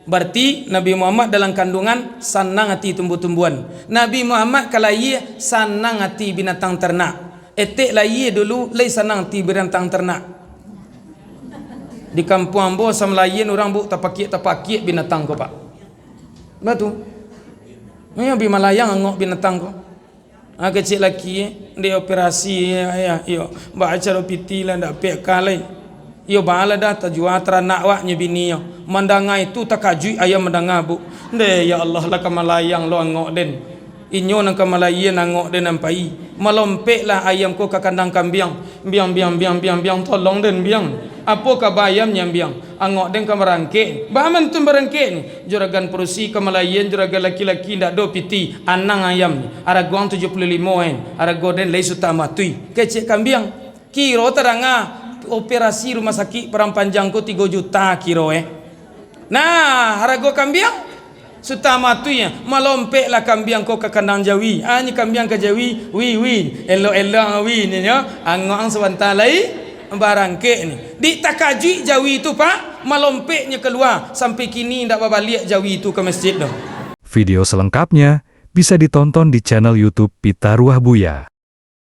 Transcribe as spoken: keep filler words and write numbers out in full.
Bararti Nabi Muhammad dalam kanduangan sanang ati tumbuah-tumbuahan. Nabi Muhammad ka layie sanang ati binatang taranak. Etek layie dulu lai sanang ati binatang taranak. Di kampuang ambo samalayian urang, Buk, tapakiak-tapakiak binatang ko, Pak. Batu. Iyo, bi malayang angok binatang ko. Ah, kecek laki, eh, dek operasi, iyo, iyo, iyo. Baa caro piti lah, ndak pek ka lai. Iyo, baa lah dah, tajua taranak awak nyo bini yo. Mandanga itu takajuik ayam mandanga, Buk. Ndeh, ya Allah, lah ka malayang lo angok den. Inyo nan ka malayian angok den nan pai. Malompeklah ayam ko ka kandang kambiang. Biang, biang, biang, biang, biang, tolong den, biang. Apo kaba ayam nyo, biang? Angok den ka barangkek. Baa mantun barangkek ni? Juragan padusi ka malayian, juragan laki-laki ndak do piti. Anang ayam ni. Arago ang tujuah puluah limo en. Arago den lai suta matuih. Kecek kambiang. Kiro tadanga operasi rumah sakik Padang Panjang ko tigo juta kiro, eh. Nah, harago kambiang suta matuih, malompeklah kambiang ko ka kandang jawi. Ah, nyo kambiang ka jawi, wi, wi, elok-elok wi nyo, angok ang sabanta lai barangkek ni. Dik takajuik jawi tu, Pak, malompeknyo kalua, sampai kini indak babaliak jawi tu ka masjid doh. Video selengkapnya bisa ditonton di channel YouTube Pitaruah Buya.